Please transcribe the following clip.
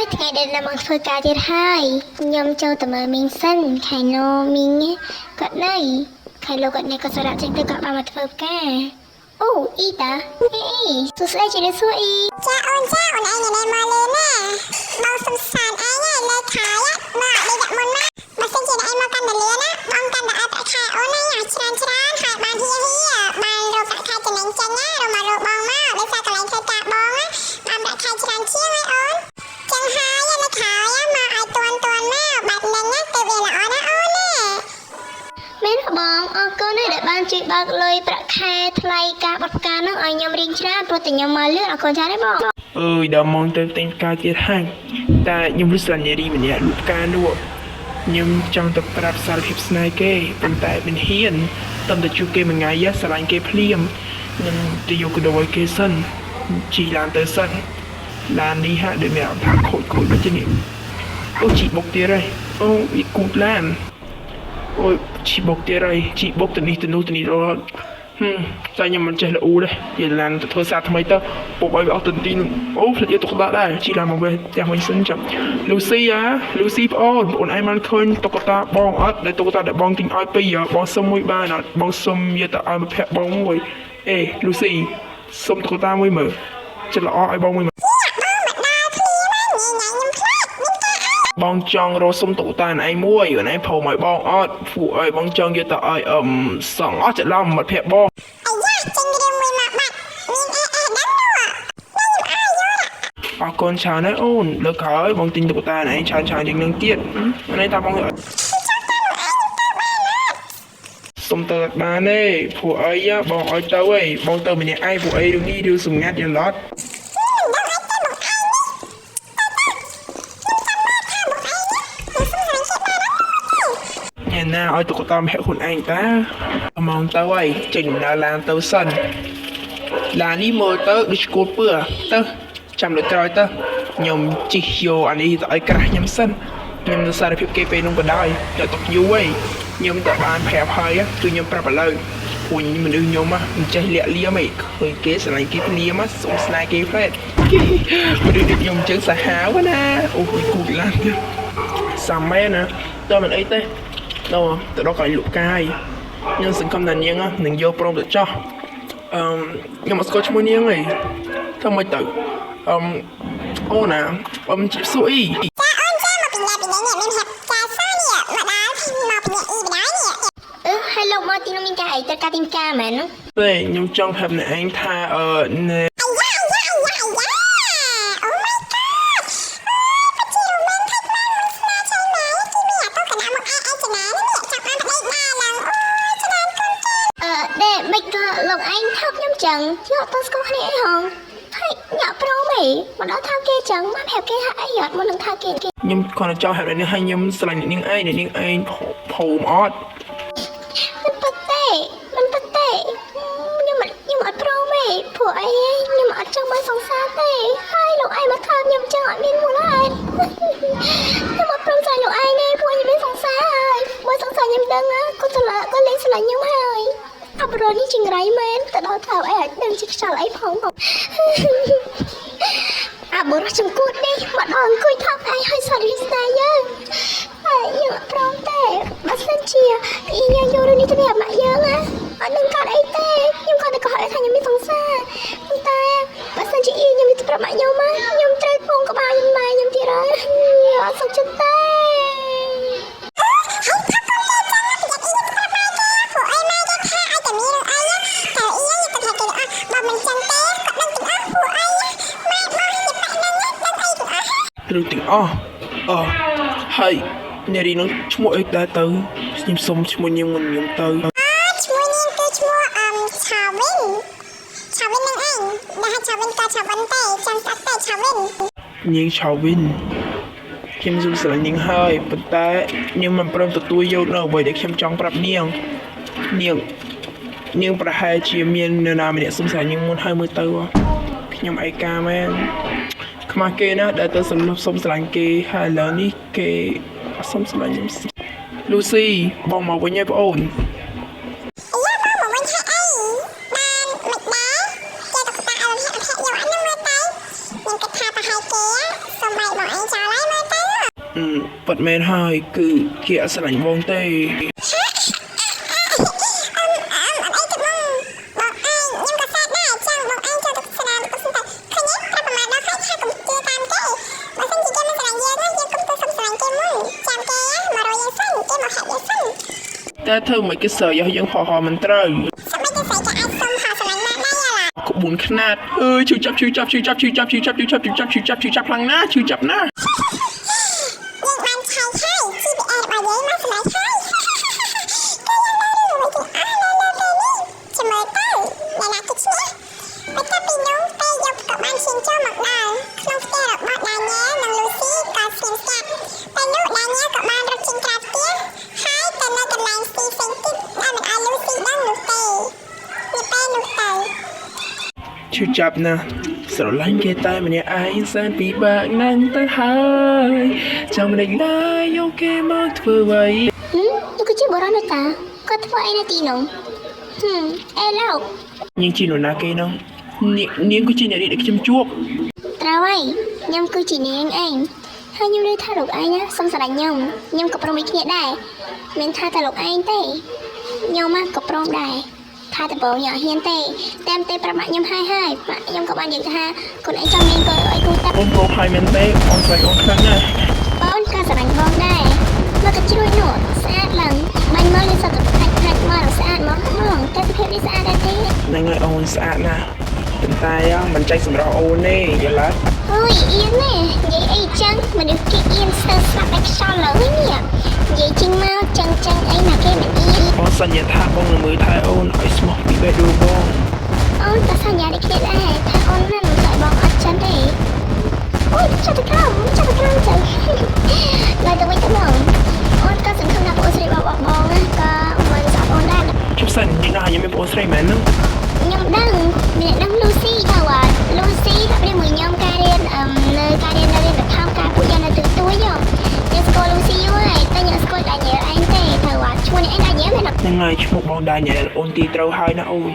ហើយថ្ងៃដែលដល់មកធ្វើការទៀតហើយខ្ញុំចូលទៅមើលមីងសិនខៃឡូមីងគាត់នៅខៃឡូគាត់នៅគាត់សម្រាប់ចេញទៅគាត់បានមកធ្វើការអូអ៊ីតាអេអ៊ីសួស្តីជម្រាបសួរអ៊ី ចាអូនចាអូនឯងថ្ងៃនេះមកលឿនណាបងសុំសានឯងហើយលើខែមកអត់ដូចមុនណាបើសិនជាឯងមកកាន់តែលឿនណាបងកាន់តែឲ្យប្រាក់ខែអូនណាច្រើនច្រើនហើយបានហៀហៀបានរកប្រាក់ខែចំណេញចេញណារមករកបងមកដោយសារកន្លែងធ្វើការបងណាបានប្រាក់ខែច្រើនជាងហើយអូនចឹងហើយលើខែមកឲ្យតាន់តាន់មកបាត់នឹងណាទៅវាល្អណាអូនណា មែនទេបងអរគុណណាស់ដែលបានជួយបើកលុយប្រាក់ខែថ្លៃការបត់ផ្កានោះឲ្យខ្ញុំរៀងច្រើនព្រោះតែខ្ញុំមកលឿនអរគុណច្រើនទេបង អើយដល់ម៉ោងទៅទិញផ្កាទៀតហើយតែខ្ញុំលឺស្លាញ់នារីម្នាក់លក់ផ្កានោះខ្ញុំចង់ទៅប្រាប់សារភាពស្នេហ៍គេប៉ុន្តែមិនហ៊ានតំតែជួបគេមួយថ្ងៃស្រឡាញ់គេភ្លាមខ្ញុំទៅយកកដោឲ្យគេសិនជីឡានទៅសិនឡាននេះហាក់ដូចមានអារម្មណ៍ថាខូចខូចដូចនេះអូជីបុកទៀតហើយអូវាគូតឡានអូយជីបុកទៀតហើយជីបុកទៅនេះទៅនោះទៅនេះរហូតហឹមតែខ្ញុំមិនចេះល្អូទេនិយាយឡានទៅធ្វើសារថ្មីទៅពុកឲ្យវាអស់ទៅទីនោះអូផ្លេចយកតុក្កតាដែរជីឡានមកវិញផ្ទះវិញសិនចាំលូស៊ីអាលូស៊ីប្អូនប្អូនឯងបានឃើញតុក្កតាបងអត់ដែលតុក្កតាដែលបងទិញឲ្យពីរបងសុំមួយបានអត់បងសុំយកទៅឲ្យមិត្តភក្តិបងមួយអេលូស៊ីសុំតុក្កតាមួយមើលចិត្តល្អឲ្យបងមួយមើល បងចង់រកសុំតុក្កតាឯងមួយអូនឯងព្រមឲ្យបងអត់ពួកឲ្យបងចង់យកទៅឲ្យអឹមសងអស់ច្រឡំមិត្តភក្តិបង អាយ៉ាចេញរឿងមួយមកបាត់មានអេអេដឹងនោះណាខ្ញុំអាយយល់ អរគុណច្រើនណាស់អូនលើកក្រោយបងទិញតុក្កតាឯងច្រើនច្រើនជាងនឹងទៀតអូនឯងតាបងសុំទៅអត់បានទេព្រោះអីបងឲ្យទៅឯងបងទៅម្នាក់ឯងព្រោះអីរឿងនេះរឿងសម្ងាត់យល់អត់ញ៉ែណាឲ្យតុក្កតាមហិខ្លួនឯងតាម៉ោងទៅហើយចេញដំណើរឡានទៅសិនឡាននេះមើលទៅដូចឈួលពឿទៅចាំលើកក្រោយទៅខ្ញុំជិះយកអានេះទៅឲ្យក្រាស់ខ្ញុំសិនខ្ញុំទៅសារភាពគេពេលនោះក៏ដោយតែຕົកយូរឯងខ្ញុំទៅបានប្រាប់ហើយគឺខ្ញុំប្រាប់ឥឡូវព្រោះមនុស្សខ្ញុំមិនចេះលាក់លៀមឯងឃើញគេស្រឡាញ់គេភ្លាមសុំស្នេហ៍គេផ្លែតមនុស្សដូចខ្ញុំអញ្ចឹងសាហាវណាអូយគូឡានទៀតសាមែនណាតើមិនអីទេដល់ទៅដល់កន្លែងលក់កាយខ្ញុំសង្ឃឹមថានាងនឹងយកព្រមទៅចោះអឺខ្ញុំអត់ស្គាល់ឈ្មោះនាងទេធ្វើម៉េចទៅអឹមអូណាអឹមជីបសួរអ៊ី ចាអូនចាមកពីណាពីណានេះមានហាប់ចាសនេះមកដល់មកពីអ៊ីបណ្ដោយនេះ អឺហើយលោកមកទីនោះមានការអីត្រូវការទីផ្ការមែន ទេខ្ញុំចង់ប្រាប់អ្នកឯងថាអឺណែ អាយ៉ាអាយ៉ាអាយ៉ាអាយ៉ា Oh my god អូពិតជារ៉ូមែនទិកមែនមិនស្នេហ៍ឆៃម៉ែគេមានអាតកណាមកអែអែចំណានេះចាប់បានប្តីដែរឡើងអូច្រើនកូនគេ អឺដេមិនក៏លោកឯងថើបខ្ញុំចឹងយកអត់ស្គាល់គ្នាអីហងហើយញាក់ព្រមអីមកដល់ថើបគេចឹងមកប្រាប់គេថាអីអត់មុននឹងថើបគេគេ ខ្ញុំគ្រាន់តែចង់ប្រាប់អ្នកនាងឲ្យខ្ញុំស្រឡាញ់អ្នកនាងឯងអ្នកនាងឯងភូមិអត់ មិនពិតទេមិនពិតទេខ្ញុំមិនខ្ញុំអត់ព្រមទេព្រោះអីខ្ញុំអត់ចង់បានសង្សារទេហើយលោកឯងមកថើបខ្ញុំចឹងអត់មានមូលហេតុខ្ញុំអត់ព្រមស្លាញ់លោកឯងទេព្រោះខ្ញុំមានសង្សារហើយបើសង្សារខ្ញុំដឹងគាត់ស្រឡាញ់គាត់លេងស្រឡាញ់ខ្ញុំហើយអបរនេះចង្រៃមែនទៅដល់ថើបអីអត់ដឹងជាខ្យល់អីផង អាបុរសចង្កួតនេះមកដល់អង្គុយថប់ឯងឲ្យសរីស្នេហ៍យើងហើយយើងអត់ព្រមទេបើសិនជាអ៊ីយើងយករឿងនេះទៅប្រាប់ម៉ាក់យើងណាអត់នឹងកើតអីទេខ្ញុំគាត់តែកុហកថាខ្ញុំមានសង្សារប៉ុន្តែបើសិនជាអ៊ីខ្ញុំទៅប្រាប់ម៉ាក់ខ្ញុំណាខ្ញុំត្រូវពងក្បាលខ្ញុំម៉ែខ្ញុំទៀតហើយអត់សុខចិត្តទេ ហើយថាកូនគេចឹងប្រយ័ត្នអ៊ីទៅប្រាប់ម៉ែគេព្រោះអីម៉ែគេថាឲ្យតែមានរឿងអីតែអ៊ីទៅប្រាប់គេអស់បើមិនចឹងទេគាត់ដឹងទាំងអស់ព្រោះអីម៉ែមកជាប៉ាក់ហ្នឹងដឹងអីទាំងអស់ ឬទាំងអស់អហើយនារីនឹងឈ្មោះអីដែរទៅខ្ញុំសុំឈ្មោះនាងមុនខ្ញុំទៅ ឈ្មោះនាងគឺឈ្មោះអឹមឆាវិនឆាវិននឹងឯងដែលឆាវិនក៏ឆាវិនទេចាំស្ដាប់ទេឆាវិន នាងឆាវិនខ្ញុំសុំស្រឡាញ់នាងហើយប៉ុន្តែនាងមិនព្រមទទួលយកនៅអ្វីដែលខ្ញុំចង់ប្រាប់នាងនាងនាងប្រហែលជាមាននរណាម្នាក់សុំស្រឡាញ់នាងមុនហើយមើលទៅខ្ញុំឯកាមែនខ្មាស់គេណាស់ដែលទៅសន្លប់សុំស្រឡាញ់គេហើយឥឡូវនេះគេអត់សុំស្រឡាញ់ខ្ញុំលូស៊ីបងមកវិញហើយប្អូន អាយ៉ាបងមកវិញហើយអីបានមិនដែរចេះតែតាឲ្យភ័ក្រភ័ក្រយកអាហ្នឹងមើលទៅខ្ញុំគិត ថាប្រហែលគេសុំបែកបងឯងចោលហើយមើលទៅ អឺប៉ាត់មែនហើយគឺគេអត់ស្រឡាញ់បងទេ អឹមអឹមអត់អីទេបងបងឯងខ្ញុំក៏សាកដែរចឹងបងឯងចូលទៅស្នាមទៅសិនទៅឃើញទេប្រាប់ប្រមាថដល់ហើយថាកុំជឿតាមគេបើសិនជាគេមិនស្រឡាញ់យើងយើងកុំទៅសុំស្រឡាញ់គេមុនចាំគេមករកយើងសិនគេមកហែកយើងសិន តែធ្វើមិនគេសើយកយើងហោះហោមិនត្រូវ សម្បីតែស្រីក៏អាចសុំហៅស្រឡាញ់បានដែរឡា ក្បួនខ្នាតអើយឈឺចាប់ឈឺចាប់ឈឺចាប់ឈឺចាប់ឈឺចាប់ឈឺចាប់ឈឺចាប់ឈឺចាប់ឈឺចាប់ខ្លាំងណាស់ឈឺចាប់ណាស់ យើងបានឆែកហើយ GPS របស់យើងមកស្រឡាញ់ហើយគេយ៉ាងណារឿងអ្វីទាំងអស់នៅលើពេលនេះចាំមើលទៅអ្នកណាគេឈ្នះបន្ទាប់ពីនោះពេលយប់ក៏បានឈានចូលមកដល់ក្នុងផ្ទះរបស់ដាញ៉ែនិងលូស៊ីក៏ស្ងៀមស្ងាត់ពេលនោះដាញ៉ែក៏បានរត់ចេញក្រៅផ្ទះហើយទៅនៅកន្លែងស្ទីផ្សេងទៀតដែលមិនឲ្យលូស៊ីដឹងនោះទេនាពេលនោះទៅ ឈឺចាប់ណាស់ស្រឡាញ់គេតែម្នាក់ឯងសែនពិបាកណាស់ទៅហើយចាំមិនឡើយយកគេមកធ្វើអ្វី ហឹមនោះគឺជាបរិសនៅតាគាត់ធ្វើអីនៅទីនោះហឹមអេលោក នាងជានរណាគេនោះនាងនាងគឺជាអ្នកដែលខ្ញុំជួប ត្រូវហើយខ្ញុំគឺជានាងឯងហើយខ្ញុំឮថាលោកឯងណាសុំស្រឡាញ់ខ្ញុំខ្ញុំក៏ព្រមដូចគ្នាដែរមិនថាតែលោកឯងទេខ្ញុំណាក៏ព្រមដែរថាដំបូងខ្ញុំអត់ហ៊ានទេតែមទេប្រាប់ម៉ាក់ខ្ញុំហើយហើយម៉ាក់ខ្ញុំក៏បាននិយាយថាខ្លួនឯងចង់មានកូនអីគូតែ អូនប្រុសហើយមែនទេអូនស្រឡាញ់អូនខ្លាំងណាស់ បងក៏ស្រឡាញ់បងដែរមកក៏ជ្រួយនោះស្អាតឡើងបាញ់មកនេះសត្វតែខាច់ខាច់មកស្អាតមកបងតែសភាពនេះស្អាតដែរទេ ហ្នឹងហើយអូនស្អាតណាស់ប៉ុន្តែមិនចេះសម្រស់អូនទេយល់ទេ អើយអៀនណានិយាយអីចឹងមនុស្សគេអៀនស្ទើរស្លាប់តែខ្យល់ឡើយនេះនិយាយចេញមកចឹងចឹងអីណាគេមិនអៀន បងសន្យាថាបងនឹងមើលថែអូនឲ្យស្មោះពីបេះដូងបង អូនក៏សន្យាដូចគ្នាដែរថាអូននឹងមិនឲ្យបងអត់ចឹងទេអូយចាប់ទៅក្រោមចាប់ទៅក្រោមចឹង ឡើយទៅវិញទៅបងអូនក៏សង្ឃឹមថាបងស្រីរបស់បងណាក៏មិនស្អប់អូនដែរ ជប់សិននិយាយដល់ខ្ញុំមានប្អូនស្រីមែនហ្នឹង ខ្ញុំដឹងម្នាក់ដឹងលូស៊ីទៅអត់លូស៊ីថាព្រាមួយខ្ញុំការរៀនអឹមនៅការរៀននៅរៀនបឋមការពួកយើងនៅទូទួយខ្ញុំស្គាល់លូស៊ីយូរហើយតែខ្ញុំស្គាល់ដាញ៉ែលឯងទេទៅអត់ឈ្មោះនេះឯងដាញ៉ែលមែនអត់ ហ្នឹងហើយឈ្មោះបងដាញ៉ែលអូនទីត្រូវហើយណាអូន